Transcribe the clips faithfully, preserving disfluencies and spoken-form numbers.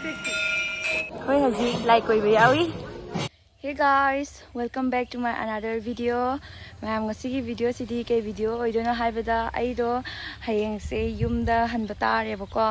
ꯑꯩꯈꯣꯏ ꯍꯧꯖꯤꯛ ꯂꯥꯏ ꯀꯣꯏꯕ ꯌꯥꯎꯏ꯫ Hey guys, welcome back to my another video. ꯃꯌꯥꯝ, ꯉꯁꯤꯒꯤ ꯚꯤꯗꯤꯑꯣꯁꯤꯗꯤ ꯀꯩ ꯚꯤꯗꯤꯑꯣ ꯑꯣꯏꯗꯣꯏꯅꯣ ꯍꯥꯏꯕꯗ, ꯑꯩꯗꯣ ꯍꯌꯦꯡꯁꯦ ꯌꯨꯝꯗ ꯍꯟꯕ ꯇꯥꯔꯦꯕꯀꯣ꯫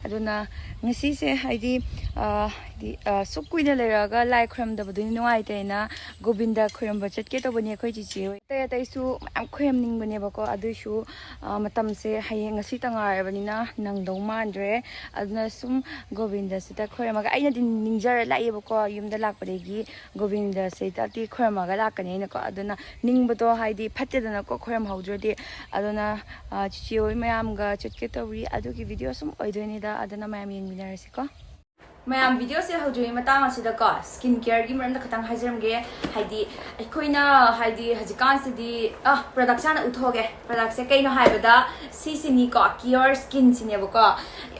ꯑꯗꯨꯅ ꯉꯁꯤꯁꯦ ꯍꯥꯏꯗꯤ, ꯑ, ꯍꯥꯏꯗꯤ, ꯑ, ꯁꯨꯛ ꯀꯨꯏꯅ ꯂꯩꯔꯒ ꯂꯥꯏ ꯈꯣꯏꯔꯝꯗꯕꯗꯨꯗꯤ ꯅꯨꯡꯉꯥꯏꯇꯦꯅ ꯒꯣꯕꯤꯟꯗ ꯈꯣꯏꯔꯝꯕ ꯆꯠꯀꯦ ꯇꯧꯕꯅꯤ ꯑꯩꯈꯣꯏ ꯆꯤꯆꯦ ꯍꯣꯏ꯫ ꯑꯇꯩ ꯑꯇꯩꯁꯨ ꯃꯌꯥꯝ ꯈꯣꯏꯔꯝꯅꯤꯡꯕꯅꯦꯕꯀꯣ, ꯑꯗꯨꯏꯁꯨ, ꯑ, ꯃꯇꯝꯁꯦ ꯍꯌꯦꯡ ꯉꯁꯤꯇ ꯉꯥꯏꯔꯕꯅꯤꯅ ꯅꯪꯗꯧ ꯃꯥꯟꯗ꯭ꯔꯦ꯫ ꯑꯗꯨꯅ ꯁꯨꯝ ꯒꯣꯕꯤꯟꯗꯁꯤꯗ ꯈꯣꯏꯔꯝꯃꯒ, ꯑꯩꯅꯗꯤ ꯅꯤꯡꯖꯔ ꯂꯥꯛꯑꯦꯕꯀꯣ, ꯌꯨꯝꯗ ꯂꯥꯛꯄꯗꯒꯤ ꯒꯣꯕꯤꯟꯗꯁꯤꯗꯗꯤ ꯈꯣꯏꯔꯝꯃꯒ ꯂꯥꯛꯀꯅꯤ ꯑꯩꯅꯀꯣ꯫ ꯑꯗꯨꯅ ꯅꯤꯡꯕꯗꯣ ꯍꯥꯏꯗꯤ ꯐꯠꯇꯦꯗꯅꯀꯣ, ꯈꯣꯏꯔꯝꯍꯧꯗ꯭ꯔꯗꯤ꯫ ꯑꯗꯨꯅ, ꯑ, ꯆꯤꯆꯦ ꯍꯣꯏ ꯃꯌꯥꯝꯒ ꯆꯠꯀꯦ ꯇꯧꯔꯤ꯫ ꯑꯗꯨꯒꯤ ꯚꯤꯗꯤꯑꯣ ꯁꯨꯝ ꯑꯣꯏꯗꯣꯏꯅꯤꯗ, ꯑꯗꯨꯅ ꯃꯌꯥꯝ ꯌꯦꯡꯃꯤꯟꯅꯔꯁꯤꯀꯣ꯫ ꯃꯌꯥꯝ, ꯚꯤꯗꯤꯑꯣꯁꯦ ꯍꯧꯗ꯭ꯔꯤꯉꯩ ꯃꯇꯥꯡ ꯑꯁꯤꯗꯀꯣ, ꯁ꯭ꯀꯤꯟ ꯀꯦꯌꯔꯒꯤ ꯃꯔꯝꯗ ꯈꯤꯇꯪ ꯍꯥꯏꯖꯔꯝꯒꯦ꯫ ꯍꯥꯏꯗꯤ ꯑꯩꯈꯣꯏꯅ, ꯍꯥꯏꯗꯤ ꯍꯧꯖꯤꯛꯀꯥꯟꯁꯤꯗꯤ, ꯑ, ꯄ꯭ꯔꯗꯛꯁꯦ ꯍꯥꯟꯅ ꯎꯠꯊꯣꯛꯑꯒꯦ꯫ ꯄ꯭ꯔꯗꯛꯁꯦ ꯀꯩꯅꯣ ꯍꯥꯏꯕꯗ, ꯁꯤꯁꯤꯅꯤꯀꯣ, ꯀꯤꯌꯣꯔ ꯁ꯭ꯀꯤꯟꯁꯤꯅꯦꯕꯀꯣ꯫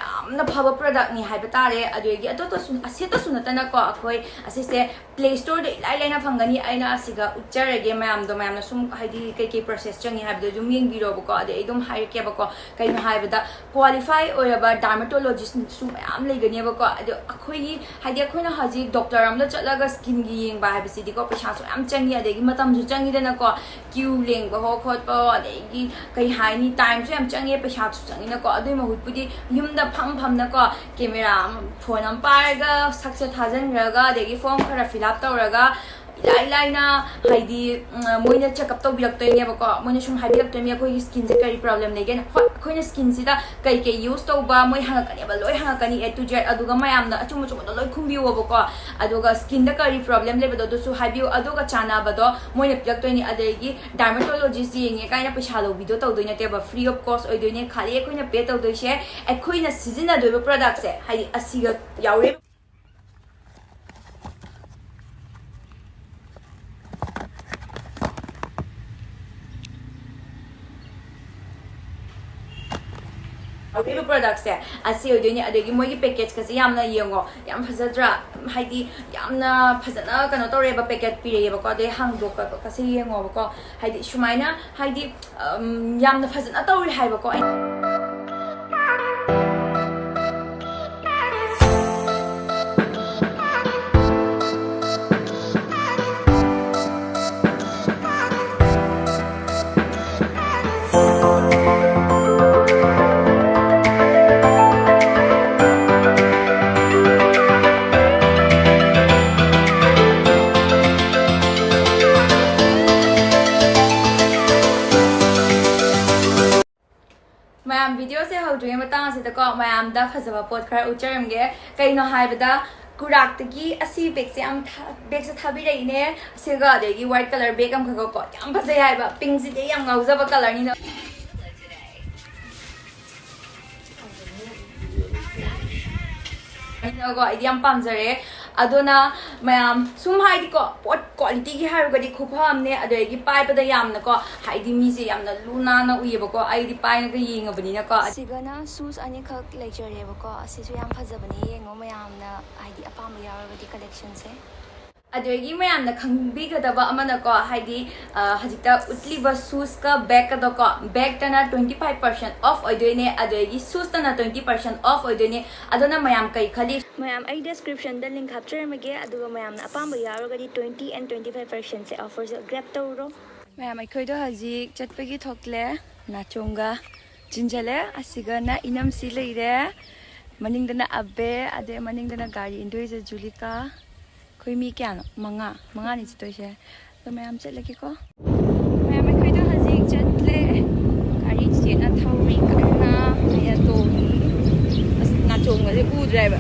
ꯌꯥꯝꯅ ꯐꯕ ꯄ꯭ꯔꯗꯛꯅꯤ ꯍꯥꯏꯕ ꯇꯥꯔꯦ꯫ ꯑꯗꯨꯗꯒꯤ ꯑꯇꯣꯞꯄꯁꯨ, ꯑꯁꯤꯇꯁꯨ ꯅꯠꯇꯅꯀꯣ, ꯑꯩꯈꯣꯏ ꯑꯁꯤꯁꯦ ꯄ꯭ꯂꯦ ꯁ꯭ꯇꯣꯔꯗ ꯏꯂꯥꯏ ꯂꯥꯏꯅ ꯐꯪꯒꯅꯤ꯫ ꯑꯩꯅ ꯑꯁꯤꯒ ꯎꯠꯆꯔꯒꯦ ꯃꯌꯥꯝꯗꯣ, ꯃꯌꯥꯝꯅ ꯁꯨꯝ ꯍꯥꯏꯗꯤ ꯀꯩꯀꯩ ꯄ꯭ꯔꯣꯁꯦꯁ ꯆꯪꯉꯤ ꯍꯥꯏꯕꯗꯣ ꯑꯗꯨꯝ ꯌꯦꯡꯕꯤꯔꯣꯕꯀꯣ꯫ ꯑꯗꯩ ꯑꯩ ꯑꯗꯨꯝ ꯍꯥꯏꯔꯛꯀꯦꯕꯀꯣ꯫ ꯀꯩꯅꯣ ꯍꯥꯏꯕꯗ, ꯀ꯭ꯋꯥꯂꯤꯐꯥꯏ ꯑꯣꯏꯔꯕ ꯗꯥꯔꯃꯥꯇꯣꯂꯣꯖꯤꯁꯁꯨ ꯃꯌꯥꯝ ꯂꯩꯒꯅꯦꯕꯀꯣ꯫ ꯑꯗꯣ ꯑꯩꯈꯣꯏꯒꯤ, ꯍꯥꯏꯗꯤ ꯑꯩꯈꯣꯏꯅ ꯍꯧꯖꯤꯛ ꯗꯣꯛꯇꯔ ꯑꯃꯗ ꯆꯠꯂꯒ ꯁ꯭ꯀꯤꯟꯒꯤ ꯌꯦꯡꯕ ꯍꯥꯏꯕꯁꯤꯗꯤꯀꯣ, ꯄꯩꯁꯥꯁꯨ ꯌꯥꯝ ꯆꯪꯉꯤ, ꯑꯗꯒꯤ ꯃꯇꯝꯁꯨ ꯆꯪꯉꯤꯗꯅꯀꯣ꯫ ꯀ꯭ꯌꯨ ꯂꯦꯡꯕ ꯍꯣ ꯈꯣꯠꯄ, ꯑꯗꯒꯤ ꯀꯩ ꯍꯥꯏꯅꯤ, ꯇꯥꯏꯝꯁꯨ ꯌꯥꯝ ꯆꯪꯉꯦ, ꯄꯩꯁꯥꯁꯨ ꯆꯪꯉꯤꯅꯀꯣ꯫ ꯑꯗꯨꯏ ꯃꯍꯨꯠꯄꯨꯗꯤ ꯌꯨꯝꯗ ꯐꯝ ꯐꯝꯅꯀꯣ, ꯀꯦꯃꯦꯔꯥ ꯑꯃ, ꯐꯣꯟ ꯑꯃ ꯄꯥꯏꯔꯒ, ꯁꯛꯁꯦ ꯊꯥꯖꯤꯟꯈ꯭ꯔꯒ, ꯑꯗꯒꯤ ꯐꯣꯔꯝ ꯈꯔ ꯐꯤꯜ ꯑꯞ ꯇꯧꯔꯒ, ꯏꯂꯥꯏ ꯂꯥꯏꯅ, ꯍꯥꯏꯗꯤ, ꯎꯝ, ꯃꯣꯏꯅ ꯆꯦꯛꯑꯞ ꯇꯧꯕꯤꯔꯛꯇꯣꯏꯅꯦꯕꯀꯣ꯫ ꯃꯣꯏꯅ ꯁꯨꯝ ꯍꯥꯏꯕꯤꯔꯛꯇꯣꯏꯅꯦ, ꯑꯩꯈꯣꯏꯒꯤ ꯁ꯭ꯀꯤꯟꯁꯦ ꯀꯔꯤ ꯄ꯭ꯔꯣꯕ꯭ꯂꯦꯝ ꯂꯩꯒꯦꯅ꯫ ꯍꯣꯏ, ꯑꯩꯈꯣꯏꯅ ꯁ꯭ꯀꯤꯟꯁꯤꯗ ꯀꯩ ꯀꯩ ꯌꯨꯁ ꯇꯧꯕ, ꯃꯣꯏ ꯍꯪꯉꯛꯀꯅꯦꯕ, ꯂꯣꯏ ꯍꯪꯉꯛꯀꯅꯤ, A to Z꯫ ꯑꯗꯨꯒ ꯃꯌꯥꯝꯅ ꯑꯆꯨꯝ ꯑꯆꯨꯝꯕꯗꯣ ꯂꯣꯏ ꯈꯨꯝꯕꯤꯌꯣꯕꯀꯣ꯫ ꯑꯗꯨꯒ ꯁ꯭ꯀꯤꯟꯗ ꯀꯔꯤ ꯄ꯭ꯔꯣꯕ꯭ꯂꯦꯝ ꯂꯩꯕꯗꯣ, ꯑꯗꯨꯁꯨ ꯍꯥꯏꯕꯤꯌꯨ꯫ ꯑꯗꯨꯒ ꯆꯥꯟꯅꯕꯗꯣ ꯃꯣꯏꯅ ꯄꯤꯔꯛꯇꯣꯏꯅꯤ꯫ ꯑꯗꯒꯤ ꯗꯥꯔꯃꯥꯇꯣꯂꯣꯖꯤꯁ ꯌꯦꯡꯉꯦ ꯀꯥꯏꯅ ꯄꯩꯁꯥ ꯂꯧꯕꯤꯗꯣ ꯇꯧꯗꯣꯏ ꯅꯠꯇꯦꯕ, ꯐ꯭ꯔꯤ ꯑꯣꯐ ꯀꯣꯁ ꯑꯣꯏꯗꯣꯏꯅꯦ꯫ ꯈꯥꯂꯤ ꯑꯩꯈꯣꯏꯅ ꯄꯦ ꯇꯧꯗꯣꯏꯁꯦ ꯑꯩꯈꯣꯏꯅ ꯁꯤꯖꯤꯟꯅꯗꯣꯏꯕ ꯄ꯭ꯔꯗꯛꯁꯦ, ꯍꯥꯏꯗꯤ ꯑꯁꯤꯒ ꯌꯥꯎꯔꯦ꯫ ꯍꯧꯔꯛꯏꯕ ꯄ꯭ꯔꯗꯛꯁꯦ ꯑꯁꯤ ꯑꯣꯏꯗꯣꯏꯅꯦ꯫ ꯑꯗꯒꯤ ꯃꯣꯏꯒꯤ ꯄꯦꯀꯦꯠꯀꯁꯦ ꯌꯥꯝꯅ ꯌꯦꯡꯉꯣ, ꯌꯥꯝ ꯐꯖꯗ꯭ꯔꯥ? ꯍꯥꯏꯗꯤ ꯌꯥꯝꯅ ꯐꯖꯅ ꯀꯩꯅꯣ ꯇꯧꯔꯦꯕ, ꯄꯦꯀꯦꯠ ꯄꯤꯔꯛꯑꯦꯕꯀꯣ꯫ ꯑꯗꯩ ꯍꯥꯡꯗꯣꯛꯄꯒꯁꯦ ꯌꯦꯡꯉꯣꯕꯀꯣ, ꯍꯥꯏꯗꯤ ꯁꯨꯃꯥꯏꯅ, ꯍꯥꯏꯗꯤ, ꯎꯝ, ꯌꯥꯝꯅ ꯐꯖꯅ ꯇꯧꯔꯤ ꯍꯥꯏꯕꯀꯣ꯫ ꯑꯩ ꯐꯖꯕ ꯄꯣꯠ ꯈꯔ ꯎꯠꯆꯔꯝꯒꯦ꯫ ꯀꯩꯅꯣ ꯍꯥꯏꯕꯗ, ꯀꯨꯔꯥꯛꯇꯒꯤ ꯑꯁꯤ ꯕꯦꯒꯁꯦ ꯌꯥꯝ ꯊꯥ- ꯕꯦꯒꯁꯦ ꯊꯥꯕꯤꯔꯛꯏꯅꯦ꯫ ꯑꯁꯤꯒ ꯑꯗꯒꯤ white colour bag ꯑꯃꯈꯛꯀꯣ, ꯌꯥꯝ ꯐꯖꯩ ꯍꯥꯏꯕ꯫ Pinkꯁꯤꯗꯤ ꯑꯩ ꯌꯥꯝ ꯉꯥꯎꯖꯕ colourꯅꯤꯅ꯫ ꯑꯩꯅꯀꯣ, ꯑꯩꯗꯤ ꯌꯥꯝ ꯄꯥꯝꯖꯔꯦ꯫ ꯑꯗꯨꯅ ꯃꯌꯥꯝ ꯁꯨꯝ, ꯍꯥꯏꯗꯤꯀꯣ, ꯄꯣꯠ qualityꯒꯤ ꯍꯥꯏꯔꯨꯔꯒꯗꯤ ꯈꯨꯐ ꯑꯃꯅꯦ꯫ ꯑꯗꯒꯤ ꯄꯥꯏꯕꯗ ꯌꯥꯝꯅꯀꯣ, ꯍꯥꯏꯗꯤ ꯃꯤꯁꯦ ꯌꯥꯝꯅ ꯂꯨ ꯅꯥꯟꯅ ꯎꯏꯌꯦꯕꯀꯣ, ꯑꯩꯗꯤ ꯄꯥꯏꯔꯒ ꯌꯦꯡꯉꯕꯅꯤꯅꯀꯣ꯫ ꯑꯁꯤꯒꯅ shoes ꯑꯅꯤꯈꯛ ꯂꯩꯖꯔꯦꯕꯀꯣ꯫ ꯑꯁꯤꯁꯨ ꯌꯥꯝ ꯐꯖꯕꯅꯦ, ꯌꯦꯡꯉꯣ ꯃꯌꯥꯝꯅ, ꯍꯥꯏꯗꯤ ꯑꯄꯥꯝꯕ ꯌꯥꯎꯔꯒꯗꯤ collectionꯁꯦ꯫ ꯑꯗꯨꯗꯒꯤ ꯃꯌꯥꯝꯅ ꯈꯪꯕꯤꯒꯗꯕ ꯑꯃꯅꯀꯣ, ꯍꯥꯏꯗꯤ, ꯑ, ꯍꯧꯖꯤꯛꯇ ꯎꯠꯂꯤꯕ shoesꯀ bagꯀꯗꯣꯀꯣ, bagꯇꯅ twenty five percent off ꯑꯣꯏꯗꯣꯏꯅꯦ, ꯑꯗꯨꯗꯒꯤ shoestꯅ twenty percent off ꯑꯣꯏꯗꯣꯏꯅꯦ꯫ ꯑꯗꯨꯅ ꯃꯌꯥꯝ ꯀꯩ ꯈꯜꯂꯤ? ꯃꯌꯥꯝ, ꯑꯩ descriptionꯗ link ꯍꯥꯞꯆꯔꯝꯃꯒꯦ, ꯑꯗꯨꯒ ꯃꯌꯥꯝꯅ ꯑꯄꯥꯝꯕ ꯌꯥꯎꯔꯒꯗꯤ twenty and twenty five percentꯁꯦ offerꯁꯦ grab ꯇꯧꯔꯣ꯫ ꯃꯌꯥꯝ, ꯑꯩꯈꯣꯏꯗꯣ ꯍꯧꯖꯤꯛ ꯆꯠꯄꯒꯤ ꯊꯣꯛꯂꯦ꯫ ꯅꯥꯆꯣꯡꯒ ꯆꯤꯟꯖꯜꯂꯦ꯫ ꯑꯁꯤꯒꯅ ꯏꯅꯝꯁꯤ ꯂꯩꯔꯦ꯫ ꯃꯅꯤꯡꯗꯅ ꯑꯕꯦ, ꯑꯗꯩ ꯃꯅꯤꯡꯗꯅ ꯒꯥꯔꯤ ꯏꯟꯗꯣꯏꯁꯦ ꯖꯨꯂꯤꯀꯥ꯫ ꯑꯩꯈꯣꯏ ꯃꯤ ꯀꯌꯥꯅꯣ? ꯃꯉꯥ꯫ ꯃꯉꯥꯅꯤ ꯆꯠꯇꯣꯏꯁꯦ꯫ ꯑꯗꯣ ꯃꯌꯥꯝ ꯆꯠꯂꯒꯦꯀꯣ꯫ ꯃꯌꯥꯝ, ꯑꯩꯈꯣꯏꯗꯣ ꯍꯧꯖꯤꯛ ꯆꯠꯂꯦ꯫ ꯒꯥꯔꯤ ꯆꯤꯆꯦꯅ ꯊꯧꯔꯤ ꯀꯟꯅ꯫ ꯑꯩꯅ ꯇꯣꯡꯉꯤ꯫ ꯑꯁ, ꯅꯥꯆꯣꯡꯒꯁꯦ ꯎꯗ꯭ꯔꯦꯕ꯫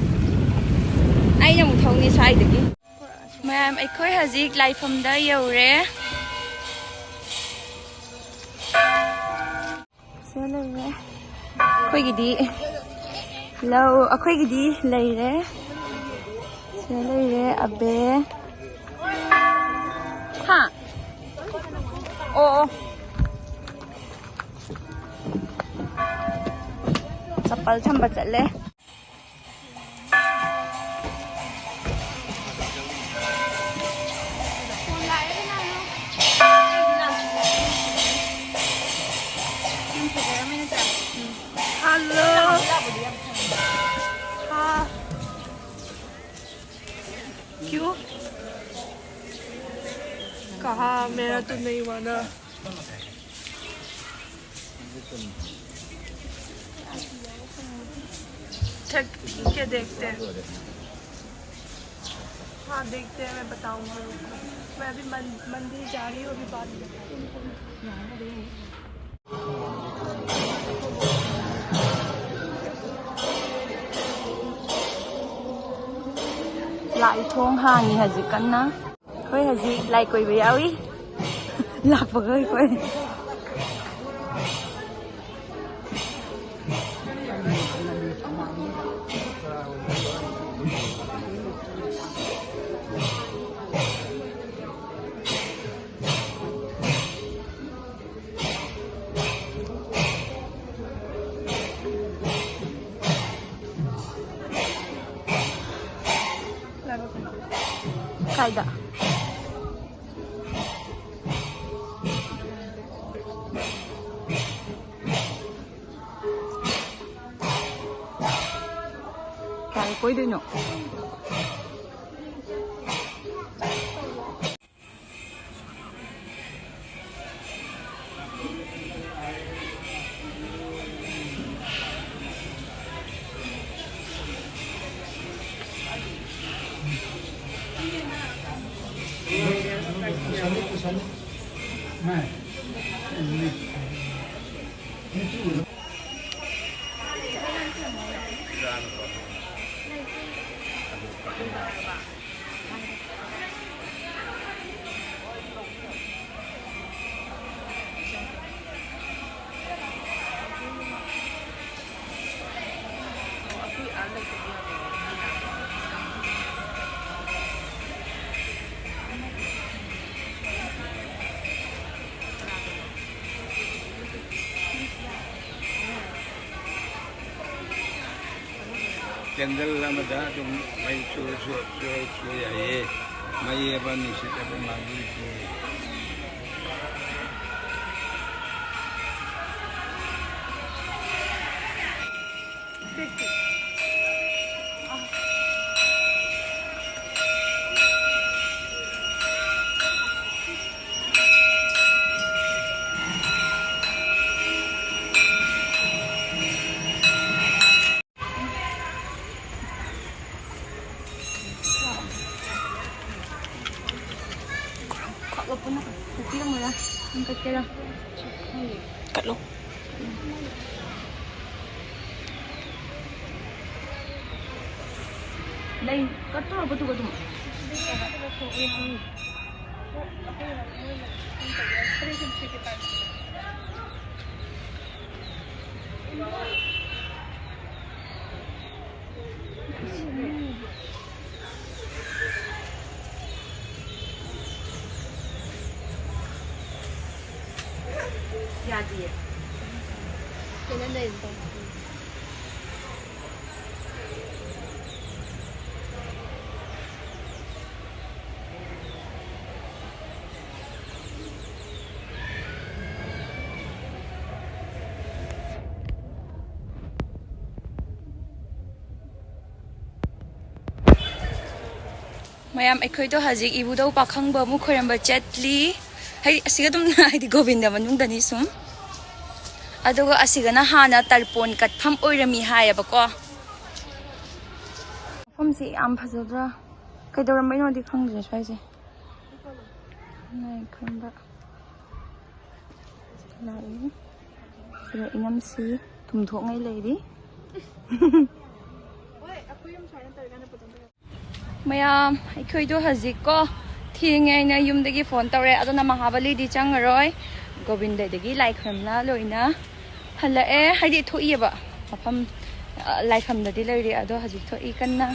ꯑꯩꯅ ꯑꯃꯨꯛ ꯊꯧꯅꯤ ꯁ꯭ꯋꯥꯏꯗꯒꯤ꯫ ꯃꯌꯥꯝ, ꯑꯩꯈꯣꯏ ꯍꯧꯖꯤꯛ ꯂꯥꯏꯐꯝꯗ ꯌꯧꯔꯦ꯫ ꯁꯤꯗ ꯂꯩꯔꯦ꯫ ꯑꯩꯈꯣꯏꯒꯤꯗꯤ ꯂꯧ, ꯑꯩꯈꯣꯏꯒꯤꯗꯤ ꯂꯩꯔꯦ꯫ ꯁꯤꯗ ꯂꯩꯔꯦ, ꯑꯕꯦ꯫ ꯍꯥ? ꯑꯣ, ꯑꯣ꯫ ꯆꯄꯜ ꯊꯝꯕ ꯆꯠꯂꯦ꯫ Hello. हाँ। क्यों? कहाँ? मेरा तो नहीं माना। ठीक, ठीक है, देखते हैं। हाँ, देखते हैं, मैं बताऊँगी। मैं अभी मन-, मंदिर जा रही हूँ, अभी बाद में बताऊँगी। ꯂꯥꯏ ꯊꯣꯡ ꯍꯥꯡꯉꯤ ꯍꯧꯖꯤꯛ ꯀꯟꯅ꯫ ꯑꯩꯈꯣꯏ ꯍꯧꯖꯤꯛ ꯂꯥꯏ ꯀꯣꯏꯕ ꯌꯥꯎꯏ꯫ ꯂꯥꯛꯄꯒ ꯑꯩꯈꯣꯏ꯫ ꯀꯥꯏꯗ? ꯀꯥꯏ ꯀꯣꯏꯗꯣꯏꯅꯣ? Candle ꯑꯃꯗ ꯑꯗꯨꯝ ꯃꯩ ꯆꯨꯔꯁꯨ, ꯆꯨꯔꯁꯨ ꯌꯥꯏꯌꯦ꯫ ꯃꯩ ꯑꯕ ꯅꯨꯡꯁꯤꯠ ꯑꯕ ꯃꯥꯡꯕꯤꯗꯦ꯫ ꯀꯠꯂꯣ꯫ ꯂꯩ ꯀꯠ ꯇꯧꯔꯕꯗꯨꯒ ꯑꯗꯨꯝ꯫ ꯌꯥꯗꯤꯌꯦ꯫ ꯃꯌꯥꯝ, ꯑꯩꯈꯣꯏꯗꯣ ꯍꯧꯖꯤꯛ ꯏꯕꯨꯙꯧ ꯄꯥꯈꯪꯕ ꯑꯃꯨꯛ ꯈꯣꯏꯔꯝꯕ ꯆꯠꯂꯤ꯫ ꯍꯥꯏꯗꯤ ꯑꯁꯤꯒ ꯑꯗꯨꯝ ꯍꯥꯏꯗꯤ ꯒꯣꯕꯤꯟꯗ ꯃꯅꯨꯡꯗꯅꯤ ꯁꯨꯝ꯫ ꯑꯗꯨꯒ ꯑꯁꯤꯒꯅ ꯍꯥꯟꯅ ꯇꯔꯄꯣꯟ ꯀꯠꯐꯝ ꯑꯣꯏꯔꯝꯃꯤ ꯍꯥꯏꯌꯦꯕꯀꯣ꯫ ꯃꯐꯝꯁꯤ ꯌꯥꯝ ꯐꯖꯗ꯭ꯔꯥ? ꯀꯩꯗꯧꯔꯝꯕꯩꯅꯣꯗꯤ ꯈꯪꯗ꯭ꯔꯦ ꯁ꯭ꯋꯥꯏꯁꯦ꯫ ꯂꯥꯏ ꯈꯨꯔꯨꯝꯕ ꯂꯥꯛꯏ꯫ ꯁꯤꯗ ꯏꯅꯝꯁꯤ ꯊꯨꯝꯊꯣꯛꯉꯩ ꯂꯩꯔꯤ꯫ ꯃꯌꯥꯝ, ꯑꯩꯈꯣꯏꯗꯣ ꯍꯧꯖꯤꯛꯀꯣ ꯊꯦꯡꯉꯦ, ꯑꯩꯅ ꯌꯨꯝꯗꯒꯤ ꯐꯣꯟ ꯇꯧꯔꯦ꯫ ꯑꯗꯨꯅ ꯃꯍꯥꯕꯂꯤꯗꯤ ꯆꯪꯉꯔꯣꯏ, ꯒꯣꯕꯤꯟꯗꯗꯒꯤ ꯂꯥꯏ ꯈꯨꯔꯨꯝꯂ ꯂꯣꯏꯅ ꯍꯜꯂꯛꯑꯦ꯫ ꯍꯥꯏꯗꯤ ꯊꯣꯛꯏꯑꯕ ꯃꯐꯝ, ꯑ, ꯂꯥꯏꯐꯝꯗꯗꯤ ꯂꯩꯔꯤ, ꯑꯗꯣ ꯍꯧꯖꯤꯛ ꯊꯣꯛꯏ ꯀꯟꯅ꯫